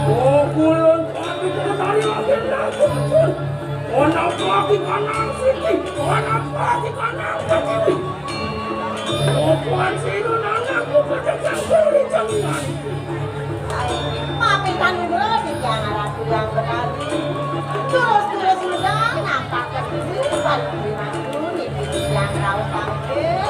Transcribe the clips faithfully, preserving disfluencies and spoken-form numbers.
Pukulan kami kena tali akhir lagu. Anak lagi kanan siki, anak lagi kanan siki. Pukulan sinu nanakku pada jangkuri jangan. Maafin kami dulu di tiang ratu yang berarti. Terus-terus udah nampak ke sini, balik di madu, di tiang rau tangkil.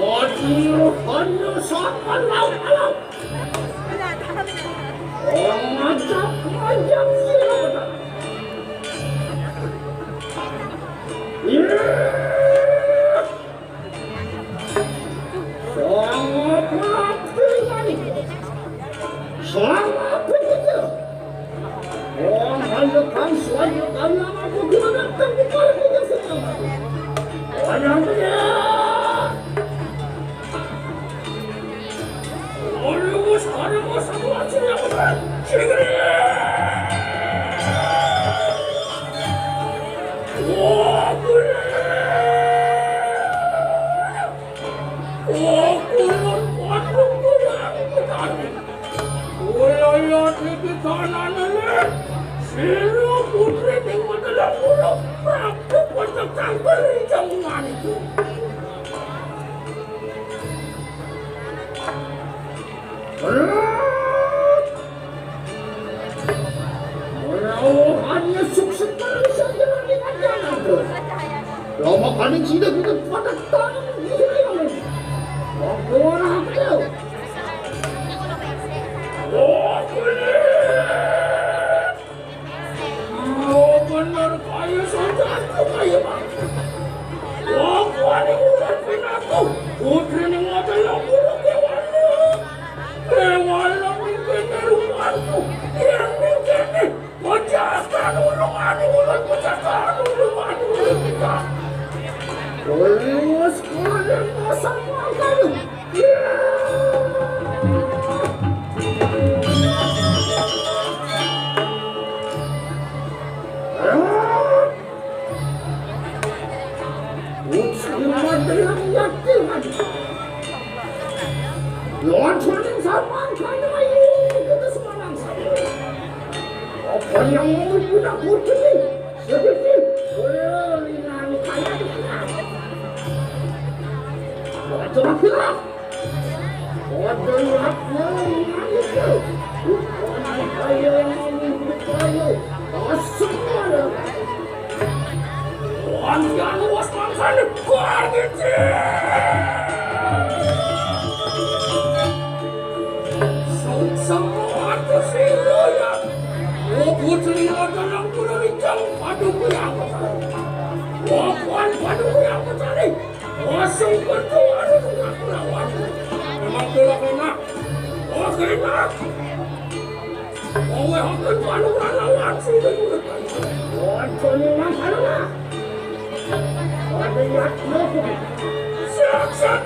Aduh, hanya sama laut alam. Orang macam-macam sila. Iya. Sangat rapi lagi. Sangat begitu. Wah, hanya kan suatu kan nama aku gimana kan bukan punya senang. Orang punya. Orang bos, orang bos, aku masih yang bukan. Sini. Wah, boleh. Aku yang kuat, aku yang kuat. Wilayah di tanah nenek, sira putri ning Mataram Pura, Prabu Panca Tangkal ing jamungan iku. Berat. Menawa hanya sukses terus saja ning ajaran, Bro. Lama kali cinta kita pada tangan di sini. Waktu orang aku tahu. Oh, kulit. Oh, bener kaya sajaku kaya mati. Aku ane urat pinaku. Putri ning wadon lamburu kewana. Kewana ning kene rumarku. Yang ning kene. Pecahkan ulung anu urat, pecahkan ulung anu urat kita. Terus kalian pasang makan. Apa yang mau kita putri? Sedikit. Coba bilang. Wasung kertu anu ngaku lawan. Memang kula kena. Oh, kena. Kowe akan panu lawan sing urip. Wancane masalah. Wancane. Siap-siap.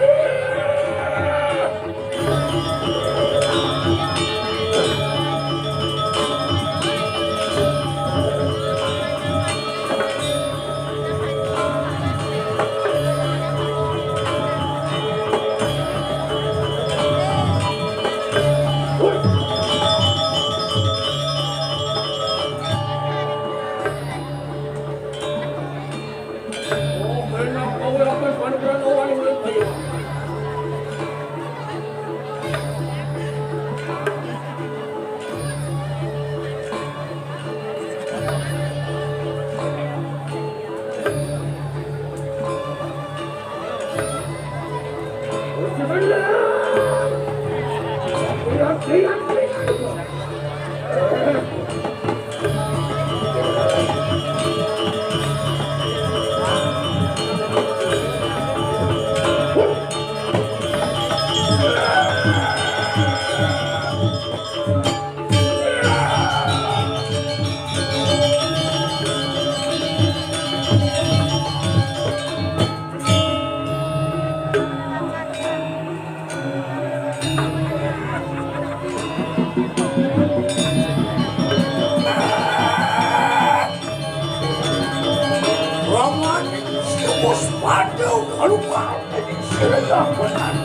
Rombongan si Bos Pandu keluar dari Sirgapan.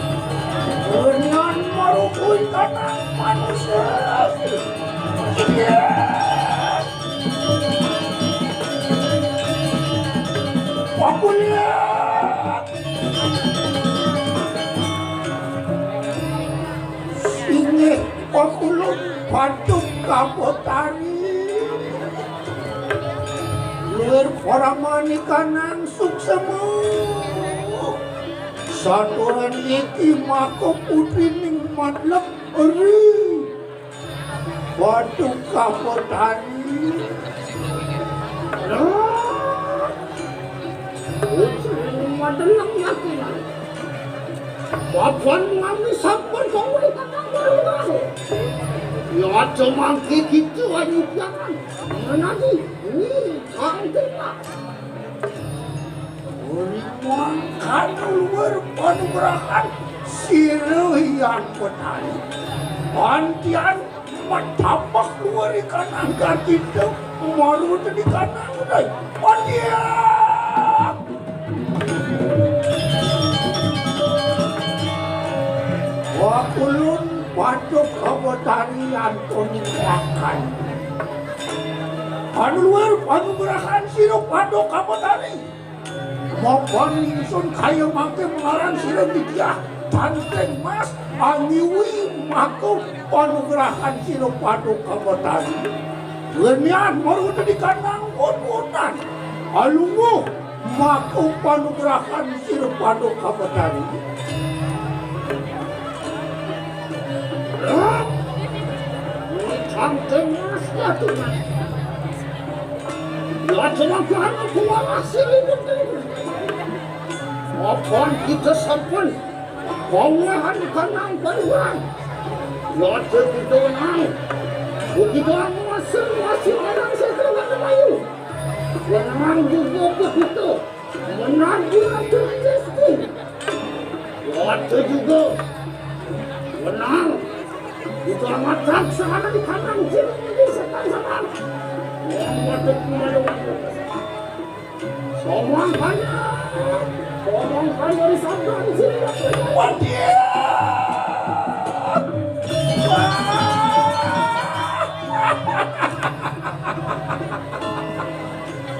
Dengan merukui tanah manusia. Aku lihat. Paduka Betari. Luir paramani kanang suksema. Saturan iki maka putrining madlep eri. Paduka Betari. Putrining madlep yakin. Papan ngami sampun kawé kakang barulah. Ya aja mangke gitu ayu piakan. Menagi. Ini kang tengah. Uri mangkana luar panugrahan sira Hyang Betari. Pantian matapak luar ikan angkat itu maru tadi kanang udah. Pantian. Wakulun Paduka Betari antoning makan. Anu luar panugrahan sira Paduka Betari. Mapan ingsun kaya mangke marang sira Ditya Tanteng Mas angiwi maka panugrahan sira Paduka Betari. Wenian maru tadi kanang won-wonan. Alungguh maka panugrahan sira Paduka Betari. Tanteng Mas ya Tuhan. Ya jeneng Tuhan kuwasa. Mapan kita sampun kawahan kanang kaluan. Ya kita wenang. Kita masing-masing orang sekeluarga mayu. Wenang juga begitu. Menanti Ratu Gusti. Ratu juga. Menang. Diselamatkan sana di kanan sini di setan sana. Yang patut kembali. Somong kaya. Somong kaya di sabda di sini. Waduh.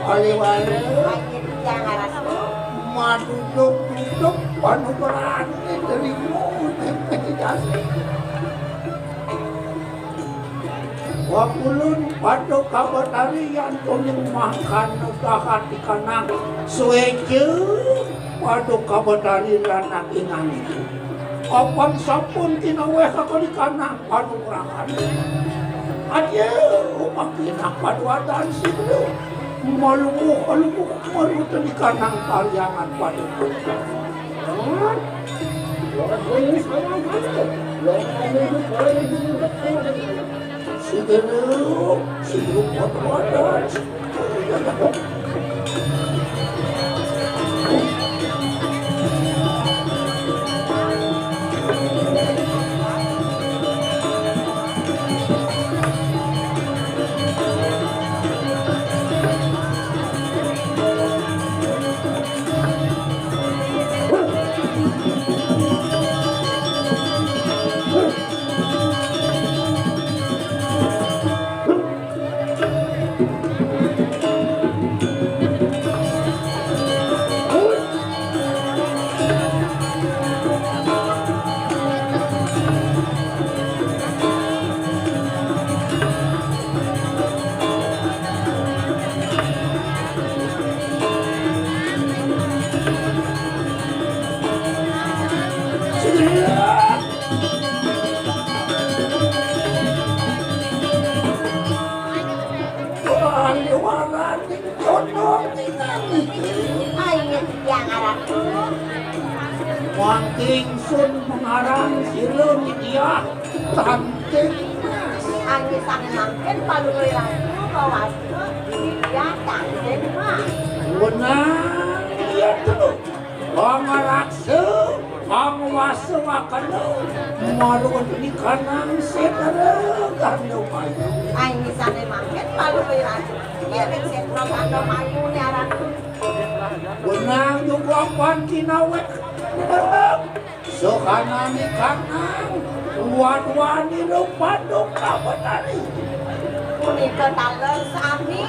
Wale-wale. Ayo, Tiang Aras. Maduduk-duduk panugrahan terima. Wakulun Paduka Betari antoning mangkana dahat ikanang sueca Paduka Betari ranak inang itu. Apan sampun kinaweh kakali kanang panugrahan. Aduh, makinang paduadan sira. Maluwuh-luwuh maruta di kanang paryangan pada. Sira, sira paduadan. Ayo, Tiang Aras. Wangking sun mengarang sira Nitya Tanteng Mas. Ayo, sami mangkin palungguh ratu kawasta Nitya Tanteng Mas. Wenang iya tuh. Pangaraksa, pangwasa wakana, marwedni kanang setara ganda mayu. Ayo, sami mangkin palungguh ratu. Iya, ning setra ganda mayu ni aran. Wenang juga apan kinawek. Sokanane kanang, waduanira Paduka Betari. Punika taler sami,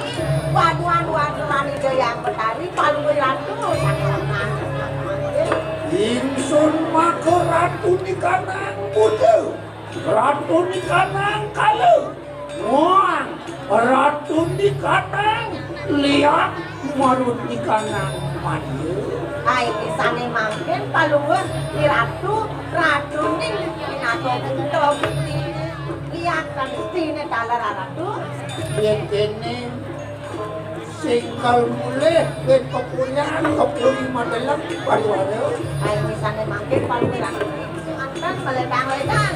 waduan-waduanira Hyang Betari, palungguh ratu, sakarang. Ingsun maka ratu ni kanang muda. Ratu Nikanang kala. Wah, Ratu Nikanang liat marut Nikanang maya. Ai, sane mangkin Palungguh Ratu, Ratu ning pinaka gento bukti. Liat kan bukti ne taler Ratu. Yen kene singkel mulih ben kepuyan kepuri madeleng pariwara. Ai, sane mangkin Palungguh Ratu. Anten meledang-ledang.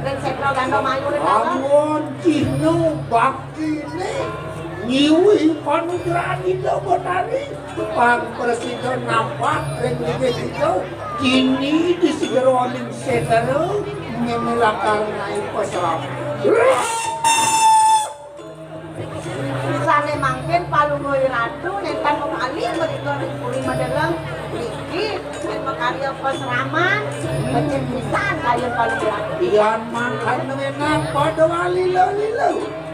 Ring setra ganda mayu ring taler. Amun Cina baktine nyiwi panugrahan Ida Betari, pang prasida napak ring linggih Ida, kini di sejeroning setra ngemilakar ngai pasrama. Sane mangkin Palungguh Ratu nenten mekali mrika ring Puri Madeleng niki yen makarya pasraman, becik pisan kayun Palungguh Ratu. Yan mangkane wenang pada walila-lila.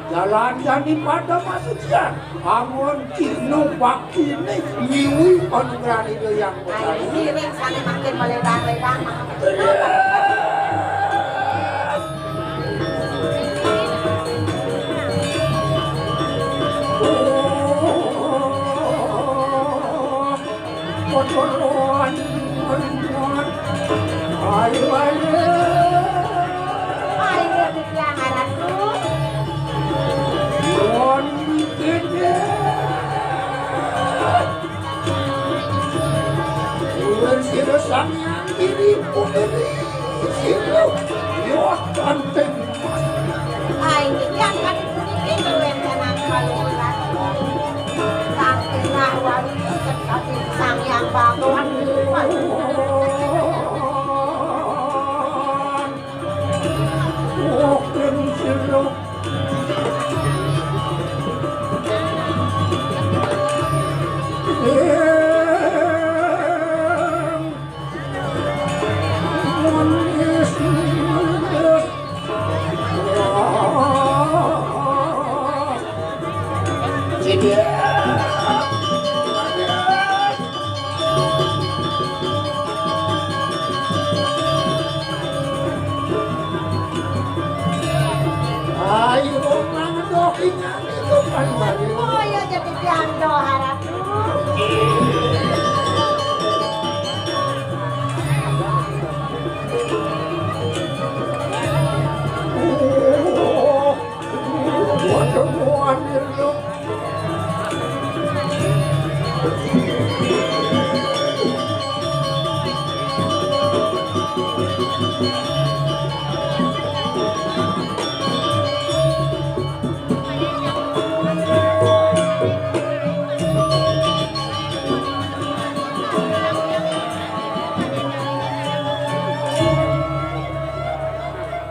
Jalan jani pada masucian. Amun Cina baktine nyiwi panugrahan Ida Hyang Betari. Ai, sirih sane mangkin meledang-ledang. Ayo, ayo. Ayo, Tiang Ratu. Nuwun, Tiang. Nuwun sira samian diri putri sira. Yo kanten. Ai, yang kan puniki kawéntenan panuwun. Sampun wali tetep Sang Hyang Bagawan. Oh, sira. Ayo, Mang Doh, ingat itu kan, Bang. Oh, iya, jadi pian Doh, harap.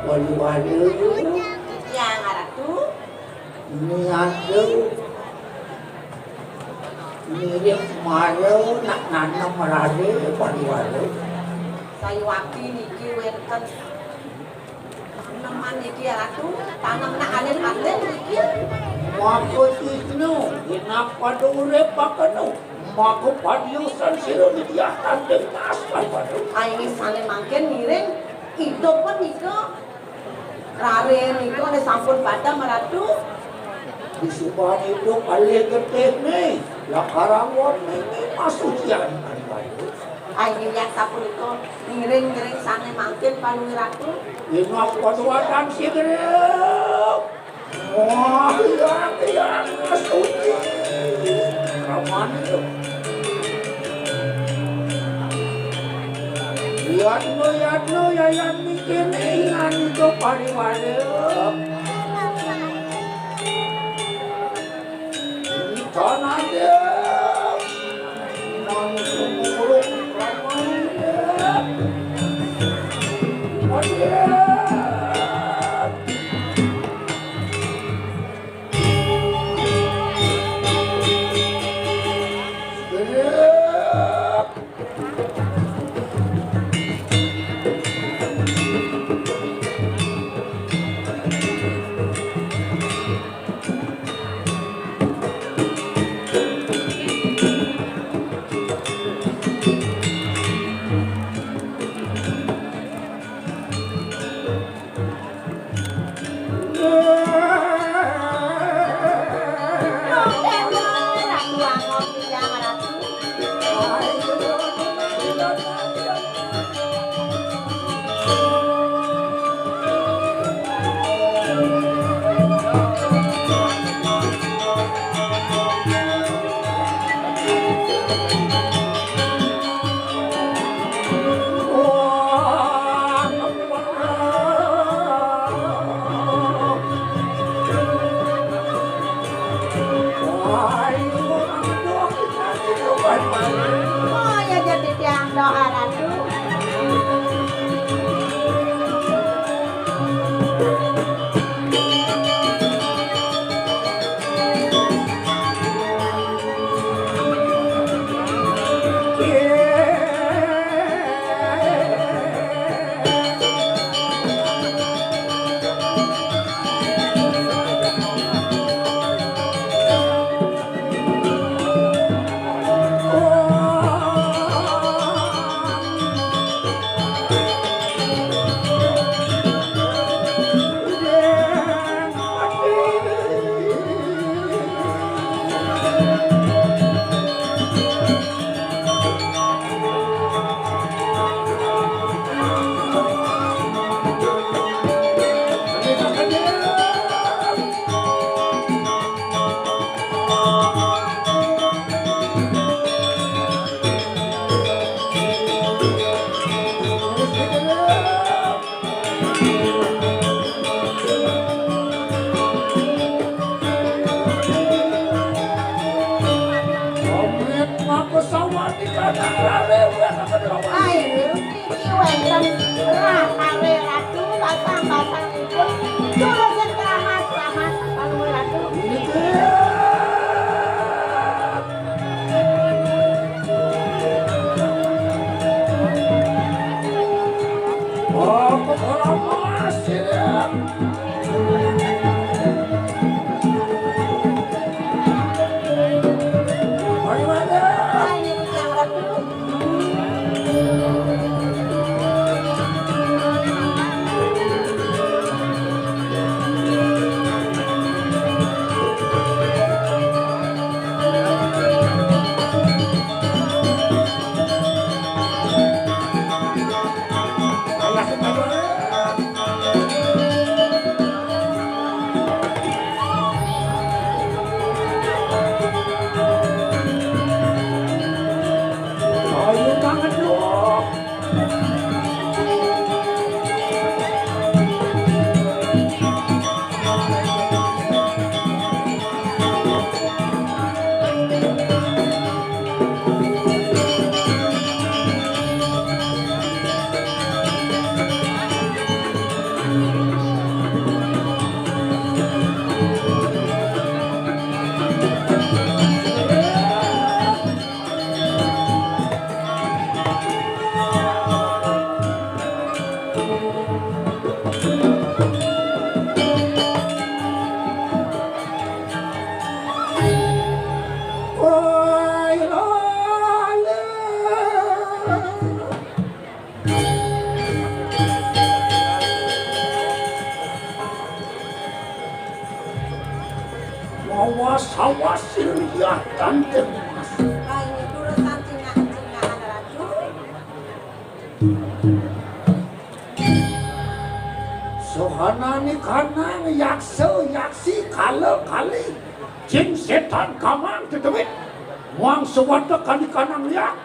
Walu-walu. Yang Ratu. Niat ngiring mara nak nanem rare walu-walu. Sayuwakti niki wénten Neman niki, Ratu, tanemna alin-alin niki. Maka Cisna, genap pada urip bakeno. Maka padiusan sira nitih tanding mas pada. Ai sane mangkin ngiring idup nika. Rare nika ne sampun padam, Ratu. Disubahan idup alih getihne, lakarangon mimi masucian pada. Ai, inggih sapunika, ngiring-ngiring sane mangkin Palungguh Ratu. Inggih, paduadan sigrep. Wah, iya, iya, suci. Ramane. Yatno, yatno, yayan mikirne, ingan itu pariwara. Amin, maka sawani kadang rare, weh, apa dia, weh? Ayo, niki wénten rah-, rare ratu, basang-basangipun. Durus keramat, keramat, Palungguh Ratu. Niki. Oh, kok ora masih, ya? Ayo, tangan dong. Awas, awas, Sirwiyah Kanjeng Mas. Kainggih durus sancingak-cingak, Ratu. Sohanane kanang yaksa, yaksi, kala, kali. Jin setan kamang dedemit. Muang sewata kali kanang yak.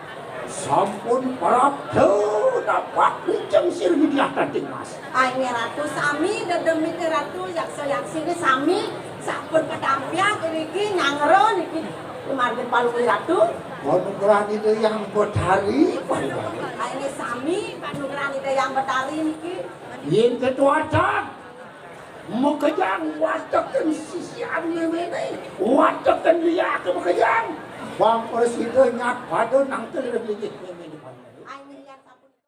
Sampun prapta napak rijeng Sirwiyah Kanjeng Mas. Ayo Ratu sami dedemit Ratu yaksa yaksi niki sami sampun ketampiak niki nyangro niki. Margi Palungguh Ratu. Panugrahan Ida Yang Betari. Ayo sami panugrahan Ida Yang Betari niki. Yen ketuatan. Makejang wateken sisian méméné, wateken liyaké makejang. Bang prasida nyat pada nang telinggih.